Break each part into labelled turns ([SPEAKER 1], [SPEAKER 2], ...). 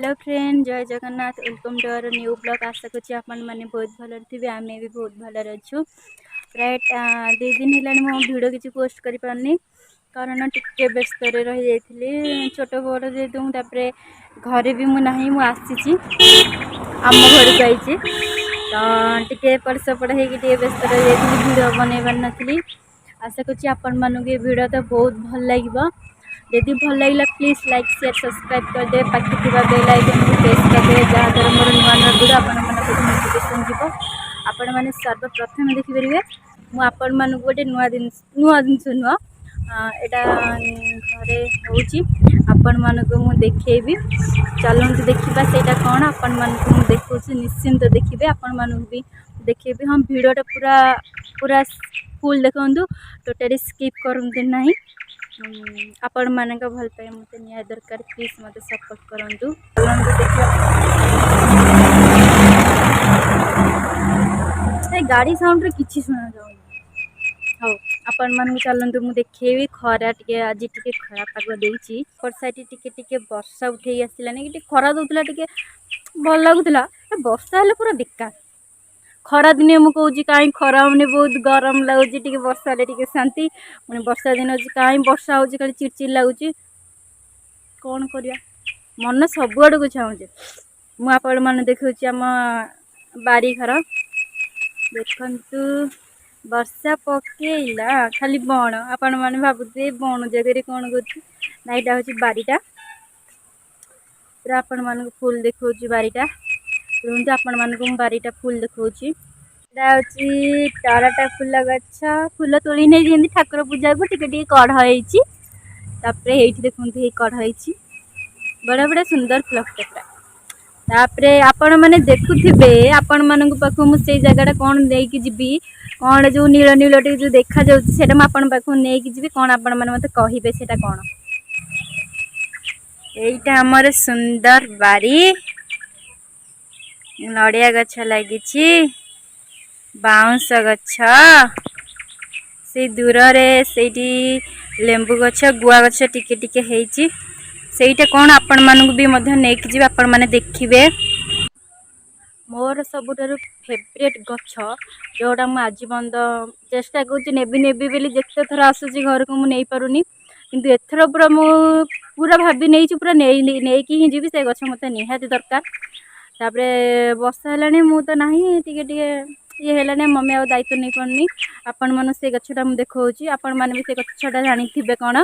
[SPEAKER 1] Hello friend, Jay Jagannath. Welcome to our new vlog. ଆଶା କରୁଛି ଆପଣମାନେ ବହୁତ ଭଲରେ ଥିବେ। ଆମେ ବି ବହୁତ ଭଲରେ ଅଛୁ। ପ୍ରାୟ 2 ଦିନ ହେଲାଣି ମୁଁ ଭିଡ଼ିଓ କିଛି ପୋଷ୍ଟ କରିପାରୁନି, କାରଣ ଟିକେ ବ୍ୟସ୍ତରେ ରହିଯାଇଥିଲି। ଛୋଟ ବଡ଼ ଯେହେତୁ ମୁଁ, ତାପରେ ଘରେ ବି ମୁଁ ନାହିଁ। ମୁଁ ଆସିଛି, ଆମ ଘରକୁ ଆଇଛି, ତ ଟିକେ ଏପଟ ସେପଟ ହେଇକି ଟିକେ ବ୍ୟସ୍ତ ରହିଯାଇଥିଲି, ଭିଡ଼ିଓ ବନେଇ ପାରିନଥିଲି। ଆଶା କରୁଛି ଆପଣମାନଙ୍କୁ ଏ ଭିଡ଼ିଓ ତ ବହୁତ ଭଲ ଲାଗିବ। ଯଦି ଭଲ ଲାଗିଲା, ପ୍ଲିଜ୍ ଲାଇକ୍, ସେୟାର, ସବସ୍କ୍ରାଇବ୍ କରିଦେବେ। ପାଖେ ଥିବା ବେଲ୍ ଆଇକନ୍କୁ ପ୍ରେସ୍ କରିଦେବେ, ଯାହାଦ୍ୱାରା ମୋର ନୂଆ ନୂଆ ଭିଡ଼ିଓ ଆପଣମାନଙ୍କ ପାଖକୁ ନୋଟିଫିକେସନ୍ ଯିବ, ଆପଣମାନେ ସର୍ବପ୍ରଥମେ ଦେଖିପାରିବେ। ମୁଁ ଆପଣମାନଙ୍କୁ ଗୋଟେ ନୂଆ ଜିନିଷ, ନୂଆ ଜିନିଷ ନୁହଁ, ଏଇଟା ଘରେ ହେଉଛି, ଆପଣମାନଙ୍କୁ ମୁଁ ଦେଖେଇବି। ଚାଲନ୍ତୁ ଦେଖିବା ସେଇଟା କ'ଣ। ଆପଣମାନଙ୍କୁ ମୁଁ ଦେଖାଉଛି, ନିଶ୍ଚିନ୍ତ ଦେଖିବେ, ଆପଣମାନଙ୍କୁ ବି ଦେଖେଇବି। ହଁ, ଭିଡ଼ିଓଟା ପୁରା ପୁରା ଫୁଲ୍ ଦେଖନ୍ତୁ, ଟୋଟାଲି ସ୍କିପ୍ କରନ୍ତୁ ନାହିଁ। ଆପଣମାନଙ୍କ ଭଲ ପାଇବା ମୋତେ ନିହାତି ଦରକାର। ପ୍ଲିଜ୍ ମୋତେ ସପୋର୍ଟ କରନ୍ତୁ। ଚାଲନ୍ତୁ ଦେଖିବା। ଏ ଗାଡ଼ି ସାଉଣ୍ଡରେ କିଛି ଶୁଣାଯାଉନି। ହଉ, ଆପଣମାନଙ୍କୁ ଚାଲନ୍ତୁ ମୁଁ ଦେଖେଇବି। ଖରା ଟିକେ ଆଜି ଟିକେ ଖରା ପାଗ ଦେଇଛି। ଏପଟ ସାଇଡ଼୍ ଟିକେ ଟିକେ ବର୍ଷା ଉଠେଇ ଆସିଲାଣି। ଟିକେ ଖରା ଦେଉଥିଲା, ଟିକେ ଭଲ ଲାଗୁଥିଲା। ବର୍ଷା ହେଲେ ପୁରା ବେକାର। ଖରା ଦିନେ ମୁଁ କହୁଛି କାହିଁ ଖରା ହେଉନି, ବହୁତ ଗରମ ଲାଗୁଛି, ଟିକେ ବର୍ଷା ହେଲେ ଟିକେ ଶାନ୍ତି। ପୁଣି ବର୍ଷା ଦିନ ଅଛି, କାହିଁ ବର୍ଷା ହେଉଛି, ଖାଲି ଚିଡ଼ଚିଡ଼ ଲାଗୁଛି। କ'ଣ କରିବା, ମନ ସବୁଆଡ଼କୁ ଚାହୁଁଛି। ମୁଁ ଆପଣମାନଙ୍କୁ ଦେଖାଉଛି ଆମ ବାରିଘର। ଦେଖନ୍ତୁ, ବର୍ଷା ପକେଇଲା, ଖାଲି ବଣ। ଆପଣମାନେ ଭାବୁଥିବେ ବଣ ଜାଗାରେ କ'ଣ କରୁଛି। ନା, ଏଇଟା ହେଉଛି ବାରିଟା। ପୁରା ଆପଣମାନଙ୍କୁ ଫୁଲ୍ ଦେଖାଉଛି ବାରିଟା। ରୁହନ୍ତୁ, ଆପଣମାନଙ୍କୁ ମୁଁ ବାରିଟା ଫୁଲ୍ ଦେଖାଉଛି। ଏଇଟା ହେଉଛି ତରାଟ ଫୁଲ ଗଛ। ଫୁଲ ତୋଳି ନେଇଛନ୍ତି ଠାକୁର ପୂଜାକୁ। ଟିକେ ଟିକେ କଢ଼ ହେଇଛି। ତାପରେ ଏଇଠି ଦେଖନ୍ତୁ, ଏଇ କଢ଼ ହେଇଛି, ବଢ଼ିଆ ବଢ଼ିଆ ସୁନ୍ଦର ଫୁଲ ଫୁଟେ ପୁରା। ତାପରେ ଆପଣମାନେ ଦେଖୁଥିବେ, ଆପଣମାନଙ୍କ ପାଖକୁ ମୁଁ ସେଇ ଜାଗାଟା କ'ଣ ନେଇକି ଯିବି। କ'ଣ ଯେଉଁ ନୀଳ ନୀଳ ଟିକେ ଯେଉଁ ଦେଖାଯାଉଛି, ସେଇଟା ମୁଁ ଆପଣଙ୍କ ପାଖକୁ ନେଇକି ଯିବି। କ'ଣ ଆପଣମାନେ ମୋତେ କହିବେ ସେଇଟା କ'ଣ? ଏଇଟା ଆମର ସୁନ୍ଦର ବାରି। ନଡ଼ିଆ ଗଛ ଲାଗିଛି, ବାଉଁଶ ଗଛ ସେଇ ଦୂରରେ, ସେଇଠି ଲେମ୍ବୁ ଗଛ, ଗୁଆ ଗଛ ଟିକେ ଟିକେ ହେଇଛି। ସେଇଟା କ'ଣ ଆପଣମାନଙ୍କୁ ବି ମଧ୍ୟ ନେଇକି ଯିବି, ଆପଣମାନେ ଦେଖିବେ। ମୋର ସବୁଠାରୁ ଫେଭରେଟ୍ ଗଛ, ଯେଉଁଟା ମୁଁ ଆଜି ପର୍ଯ୍ୟନ୍ତ ଚେଷ୍ଟା କରୁଛି ନେବି ନେବି ବୋଲି, ଯେତେ ଥର ଆସୁଛି ଘରକୁ ମୁଁ ନେଇପାରୁନି। କିନ୍ତୁ ଏଥର ପୁରା ମୁଁ ପୁରା ଭାବି ନେଇଛି, ପୁରା ନେଇକି ହିଁ ଯିବି। ସେ ଗଛ ମୋତେ ନିହାତି ଦରକାର। ତାପରେ ବର୍ଷା ହେଲାଣି, ମୁଁ ତ ନାହିଁ, ଟିକେ ଟିକେ ଇଏ ହେଲାଣି, ମମି ଆଉ ଦାୟିତ୍ୱ ନେଇପାରୁନି। ଆପଣମାନଙ୍କୁ ସେ ଗଛଟା ମୁଁ ଦେଖାଉଛି। ଆପଣମାନେ ବି ସେ ଗଛଟା ଜାଣିଥିବେ କ'ଣ।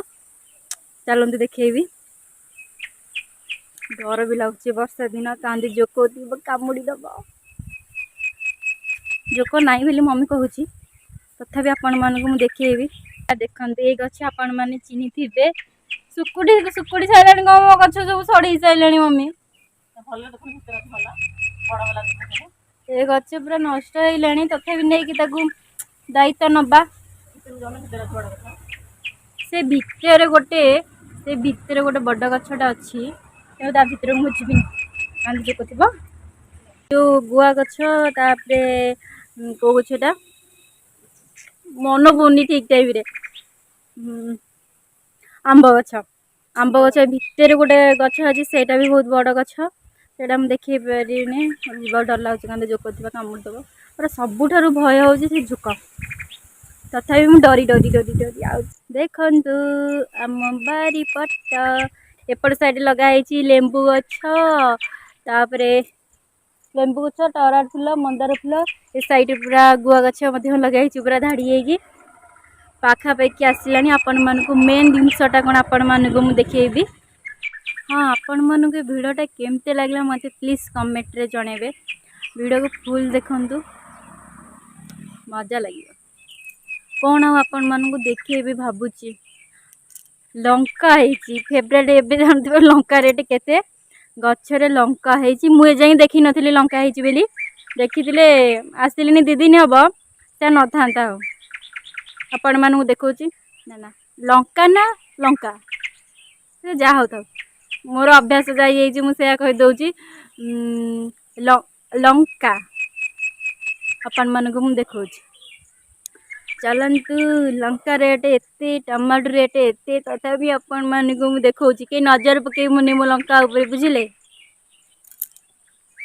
[SPEAKER 1] ଚାଲନ୍ତୁ ଦେଖେଇବି। ଡର ବି ଲାଗୁଛି, ବର୍ଷା ଦିନ, କାନ୍ଦି ଜୋକ ଥିବ, କାମୁଡ଼ି ଦେବ। ଜୋକ ନାହିଁ ବୋଲି ମମି କହୁଛି, ତଥାପି ଆପଣମାନଙ୍କୁ ମୁଁ ଦେଖେଇବି। ଦେଖନ୍ତୁ, ଏଇ ଗଛ ଆପଣମାନେ ଚିହ୍ନିଥିବେ। ଶୁକୁଟି ଶୁକୁଟି ସାରିଲାଣି କ'ଣ? ମୋ ଗଛ ସବୁ ସଢ଼େଇ ସାରିଲାଣି ମମି।
[SPEAKER 2] ଭଲ ଦେଖୁନ, ଭିତରେ ଅଛି, ଭଲ ବଡ଼ ବାଲା।
[SPEAKER 1] ଏ ଗଛ ପୁରା ନଷ୍ଟ ହେଇଗଲାଣି, ତଥାପି ନେଇକି ତାକୁ ଦାୟିତ୍ୱ ନେବା।
[SPEAKER 2] ଭିତରେ ଅଛି ବଡ଼ ଗଛ।
[SPEAKER 1] ସେ ଭିତରେ ଗୋଟେ ବଡ଼ ଗଛଟା ଅଛି, ତେଣୁ ତା ଭିତରେ ମୁଁ ଯିବିନି, କାନ୍ଦି ଜୋକ ଥିବ। ଯେଉଁ ଗୁଆ ଗଛ, ତାପରେ କେଉଁ ଗଛଟା ମନେ ପଡ଼ୁନି ଠିକ୍ ଟାଇମ୍ରେ। ଆମ୍ବ ଗଛ, ଆମ୍ବ ଗଛ ଭିତରେ ଗୋଟେ ଗଛ ଅଛି, ସେଇଟା ବି ବହୁତ ବଡ଼ ଗଛ। ସେଇଟା ମୁଁ ଦେଖେଇ ପାରିବିନି, ଯିବାକୁ ଡର ଲାଗୁଛି, କାନ୍ଦି ଜୋକ ଥିବ, କାମୁଡ଼ି ଦେବ। ପୁରା ସବୁଠାରୁ ଭୟ ହେଉଛି ସେ ଜୋକ। ତଥାପି ମୁଁ ଡରି ଡରି ଡରି ଡରି ଆଉଛି। ଦେଖନ୍ତୁ, ଆମ ବାରିପଟ ଏପଟ ସାଇଡ଼୍ ଲଗା ହେଇଛି ଲେମ୍ବୁ ଗଛ, ତାପରେ ଲେମ୍ବୁ ଗଛ, ଟରାଟ ଫୁଲ, ମନ୍ଦାର ଫୁଲ। ଏ ସାଇଡ଼୍ ପୁରା ଗୁଆ ଗଛ ମଧ୍ୟ ଲଗା ହେଇଛି ପୁରା ଧାଡ଼ି ହେଇକି। ପାଖାପାଖି ଆସିଲାଣି। ଆପଣମାନଙ୍କୁ ମେନ୍ ଜିନିଷଟା କ'ଣ ଆପଣମାନଙ୍କୁ ମୁଁ ଦେଖେଇବି। ହଁ, ଆପଣମାନଙ୍କୁ ଏ ଭିଡ଼ିଓଟା କେମିତି ଲାଗିଲା, ମୋତେ ପ୍ଲିଜ୍ କମେଣ୍ଟରେ ଜଣାଇବେ। ଭିଡ଼ିଓକୁ ଫୁଲ୍ ଦେଖନ୍ତୁ, ମଜା ଲାଗିବ। କ'ଣ ଆଉ ଆପଣମାନଙ୍କୁ ଦେଖେଇବି ଭାବୁଛି। ଲଙ୍କା ହେଇଛି, ଫେବୃଆରୀ। ଏବେ ଜାଣୁଥିବେ ଲଙ୍କା ରେଟ୍ କେତେ। ଗଛରେ ଲଙ୍କା ହେଇଛି, ମୁଁ ଏଯାଏଁ ଦେଖିନଥିଲି ଲଙ୍କା ହେଇଛି ବୋଲି। ଦେଖିଥିଲେ, ଆସିଲିନି 2 ଦିନ ହେବ, ସେ ନଥାନ୍ତା। ଆଉ ଆପଣମାନଙ୍କୁ ଦେଖାଉଛି। ନା ନା, ଲଙ୍କା ନା ଲଙ୍କା, ସେ ଯାହା ହଉଥାଉ, ମୋର ଅଭ୍ୟାସ ଯାଇଯାଇଛି, ମୁଁ ସେଇଆ କହିଦେଉଛି। ଲଙ୍କା ଆପଣମାନଙ୍କୁ ମୁଁ ଦେଖାଉଛି, ଚାଲନ୍ତୁ। ଲଙ୍କା ରେଟ୍ ଏତେ, ଟମାଟୋ ରେଟ୍ ଏତେ, ତଥାପି ଆପଣମାନଙ୍କୁ ମୁଁ ଦେଖାଉଛି। କେହି ନଜର ପକେଇବୁନି ମୋ ଲଙ୍କା ଉପରେ, ବୁଝିଲେ?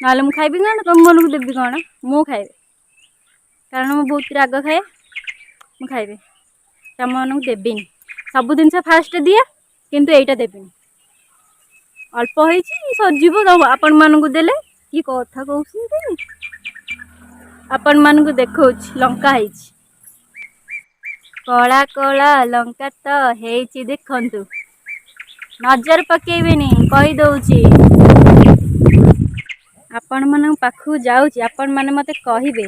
[SPEAKER 1] ନହେଲେ ମୁଁ ଖାଇବି କ'ଣ, ତୁମମାନଙ୍କୁ ଦେବି କ'ଣ? ମୁଁ ଖାଇବି, କାରଣ ମୁଁ ବହୁତ ରାଗ ଖାଏ। ମୁଁ ଖାଇବି, ତୁମମାନଙ୍କୁ ଦେବିନି। ସବୁ ଜିନିଷ ଫାଷ୍ଟ ଦିଏ, କିନ୍ତୁ ଏଇଟା ଦେବିନି। ଅଳ୍ପ ହେଇଛି, ସରିଯିବ ଆପଣମାନଙ୍କୁ ଦେଲେ। କି କଥା କହୁଛନ୍ତି? ଆପଣମାନଙ୍କୁ ଦେଖାଉଛି, ଲଙ୍କା ହେଇଛି, କଳା କଳା ଲଙ୍କା ତ ହେଇଛି। ଦେଖନ୍ତୁ, ନଜର ପକେଇବେନି, କହିଦେଉଛି। ଆପଣମାନଙ୍କ ପାଖକୁ ଯାଉଛି, ଆପଣମାନେ ମୋତେ କହିବେ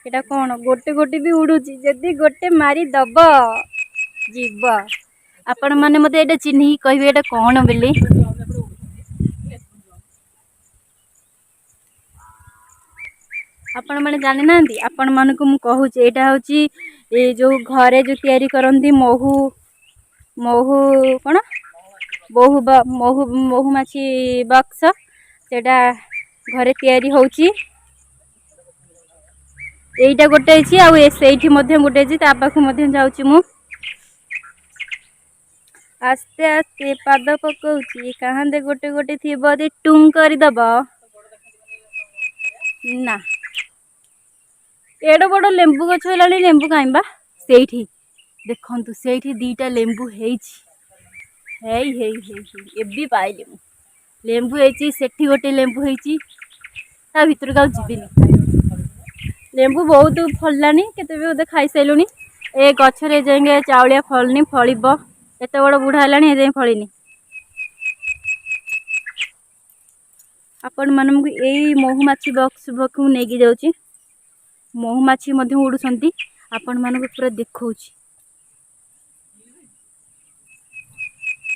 [SPEAKER 1] ଏଇଟା କ'ଣ। ଗୋଟେ ଗୋଟେ ବି ଉଡ଼ୁଛି, ଯଦି ଗୋଟେ ମାରିଦେବ ଯିବ। ଆପଣମାନେ ମୋତେ ଏଇଟା ଚିହ୍ନିକି କହିବେ ଏଇଟା କ'ଣ ବୋଲି। ଆପଣମାନେ ଜାଣିନାହାନ୍ତି, ଆପଣମାନଙ୍କୁ ମୁଁ କହୁଛି। ଏଇଟା ହେଉଛି ଏ ଯେଉଁ ଘରେ ଯେଉଁ ତିଆରି କରନ୍ତି ମହୁ, ମହୁ କ'ଣ, ବହୁ ମହୁ, ମହୁମାଛି ବକ୍ସ, ସେଇଟା ଘରେ ତିଆରି ହେଉଛି। ଏଇଟା ଗୋଟେ ହେଇଛି, ଆଉ ସେଇଠି ମଧ୍ୟ ଗୋଟେ ହେଇଛି, ତା ପାଖକୁ ମଧ୍ୟ ଯାଉଛି ମୁଁ। ଆସ୍ତେ ଆସ୍ତେ ପାଦ ପକଉଛି, କାହାନ୍ତେ ଗୋଟେ ଗୋଟେ ଥିବ ଯଦି ଟୁଙ୍ଗ କରିଦବ ନା। ଏଡ଼େ ବଡ଼ ଲେମ୍ବୁ ଗଛ ହେଲାଣି, ଲେମ୍ବୁ କାଇଁ ବା? ସେଇଠି ଦେଖନ୍ତୁ, ସେଇଠି ଦୁଇଟା ଲେମ୍ବୁ ହେଇଛି। ହେଇ ହେଇ ହେଇ ହେଇ, ଏବେ ପାଇଲି ମୁଁ। ଲେମ୍ବୁ ହେଇଛି ସେଠି, ଗୋଟେ ଲେମ୍ବୁ ହେଇଛି, ତା ଭିତରକୁ ଆଉ ଯିବିନି। ଲେମ୍ବୁ ବହୁତ ଫଳିଲାଣି, କେତେ ବି ବୋଧେ ଖାଇସାରିଲୁଣି। ଏ ଗଛରେ ଯାଇକି ଚାଉଳିଆ ଫଳିନି, ଫଳିବ। ଏତେ ବଡ଼ ବୁଢ଼ା ହେଲାଣି, ଏ ଯାଏଁ ଫଳିନି। ଆପଣମାନଙ୍କୁ ଏଇ ମହୁମାଛି ବକ୍ସ ପାଖକୁ ନେଇକି ଯାଉଛି। ମହୁମାଛି ମଧ୍ୟ ଉଡ଼ୁଛନ୍ତି, ଆପଣମାନଙ୍କୁ ପୁରା ଦେଖାଉଛି।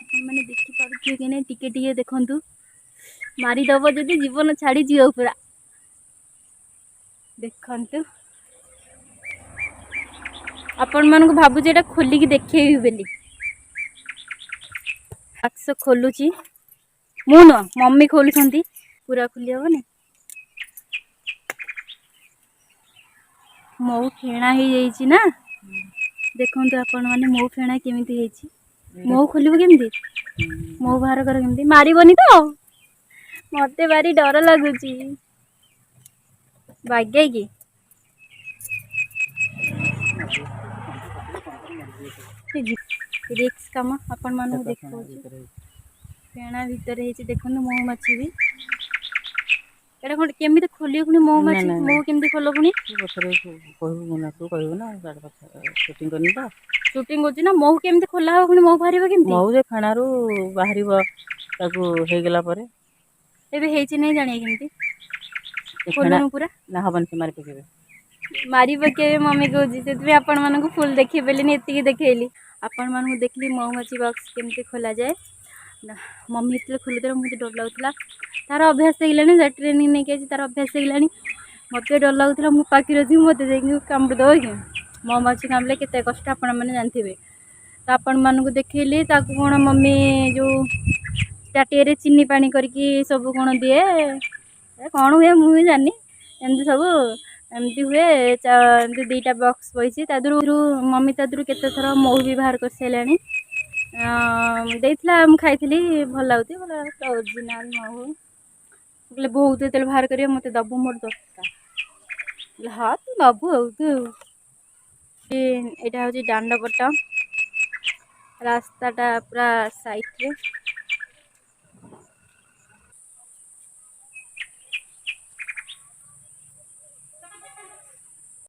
[SPEAKER 1] ଆପଣମାନେ ଦେଖିପାରୁଥିବେ କି ନାହିଁ, ଟିକେ ଟିକେ ଦେଖନ୍ତୁ। ମାରିଦେବ ଯଦି ଜୀବନ ଛାଡ଼ିଯିବ ପୁରା। ଦେଖନ୍ତୁ, ଆପଣମାନଙ୍କୁ ଭାବୁଛି ଏଇଟା ଖୋଲିକି ଦେଖେଇବି ବୋଲି। ବାକ୍ସ ଖୋଲୁଛି ମୁଁ ନୁହଁ, ମମି ଖୋଲୁଛନ୍ତି। ପୁରା ଖୋଲି ହେବନି, ମହୁ ଫେଣା ହେଇଯାଇଛି ନା। ଦେଖନ୍ତୁ ଆପଣମାନେ, ମହୁ ଫେଣା କେମିତି ହେଇଛି। ମହୁ ଖୋଲିବ କେମିତି? ମହୁ ବାହାର କର କେମିତି? ମାରିବନି ତ? ମତେ ଭାରି ଡର ଲାଗୁଛି। ବାଗେଇକି ରିକ୍ସ କାମ। ଆପଣମାନଙ୍କୁ ଦେଖାଉଛି, ଫେଣା ଭିତରେ ହେଇଛି। ଦେଖନ୍ତୁ ମହୁମାଛି ବି। ଏଇଟା କ'ଣ, କେମିତି ଖୋଲିବ ପୁଣି ମହୁମାଛି? ମହୁ କେମିତି ଖୋଲ ପୁଣି?
[SPEAKER 2] ପଛରେ କହିବୁ, ମୁନାକୁ କହିବୁ ନା ସୁଟିଂ କରିନି ତ।
[SPEAKER 1] ସୁଟିଂ କରୁଛି ନା। ମହୁ କେମିତି ଖୋଲା ହବ ପୁଣି? ମହୁ ବାହାରିବ କେମିତି?
[SPEAKER 2] ମହୁ ଯେ ଫେଣାରୁ ବାହାରିବ, ତାକୁ ହେଇଗଲା ପରେ।
[SPEAKER 1] ଏବେ ହେଇଛି ନାଇଁ ଜାଣିବା କେମିତି? ଖୋଲୁନୁ ପୁରା।
[SPEAKER 2] ନା, ହବନି, ସେ ମାରି ପକେଇବେ।
[SPEAKER 1] ମାରି ପକେଇବେ ମମି କହୁଛି। ସେଥିପାଇଁ ଆପଣମାନଙ୍କୁ ଫୁଲ୍ ଦେଖେଇ ପାରିଲିନି, ଏତିକି ଦେଖେଇଲି। ଆପଣମାନଙ୍କୁ ଦେଖିଲି ମହୁମାଛି ବକ୍ସ କେମିତି ଖୋଲାଯାଏ। ମମି ଯେତେବେଳେ ଖୋଲୁଥିଲା ମୋତେ ଡର ଲାଗୁଥିଲା। ତାର ଅଭ୍ୟାସ ହେଇଗଲାଣି, ଟ୍ରେନିଂ ନେଇକି ଆସି ତାର ଅଭ୍ୟାସ ହେଇଗଲାଣି। ମୋତେ ଡର ଲାଗୁଥିଲା, ମୁଁ ପାଖରେ ଅଛି, ମୋତେ ଯାଇକି କାମୁଡ଼ି ଦେବ କି? ମହୁମାଛି କାମୁଡ଼ିଲେ କେତେ କଷ୍ଟ ଆପଣମାନେ ଜାଣିଥିବେ ତ। ଆପଣମାନଙ୍କୁ ଦେଖେଇଲି ତାକୁ କ'ଣ ମମି ଯେଉଁ ତାଟିଆରେ ଚିନି ପାଣି କରିକି ସବୁ କ'ଣ ଦିଏ, କ'ଣ ହୁଏ ମୁଁ ବି ଜାଣିନି। ଏମିତି ସବୁ ଏମିତି ହୁଏ। ଏମିତି ଦୁଇଟା ବକ୍ସ ପଡ଼ିଛି, ତା ଦେହରୁ ମମି ତା ଦେହରୁ କେତେ ଥର ମହୁ ବି ବାହାର କରିସାରିଲାଣି। ଦେଇଥିଲା, ମୁଁ ଖାଇଥିଲି, ଭଲ ଲାଗୁଛି, ଭଲ ଅରିଜିନାଲ୍ ମହୁ। କହିଲେ ବହୁତ ଯେତେବେଳେ ବାହାର କରିବ ମୋତେ ଦେବୁ, ମୋର ଦରକାର। ହଁ, ତୁ ନେବୁ ଆଉ ତୁ। ଏଇଟା ହେଉଛି ଦାଣ୍ଡ ପଟ ରାସ୍ତାଟା, ପୁରା ସାଇଡ଼ରେ।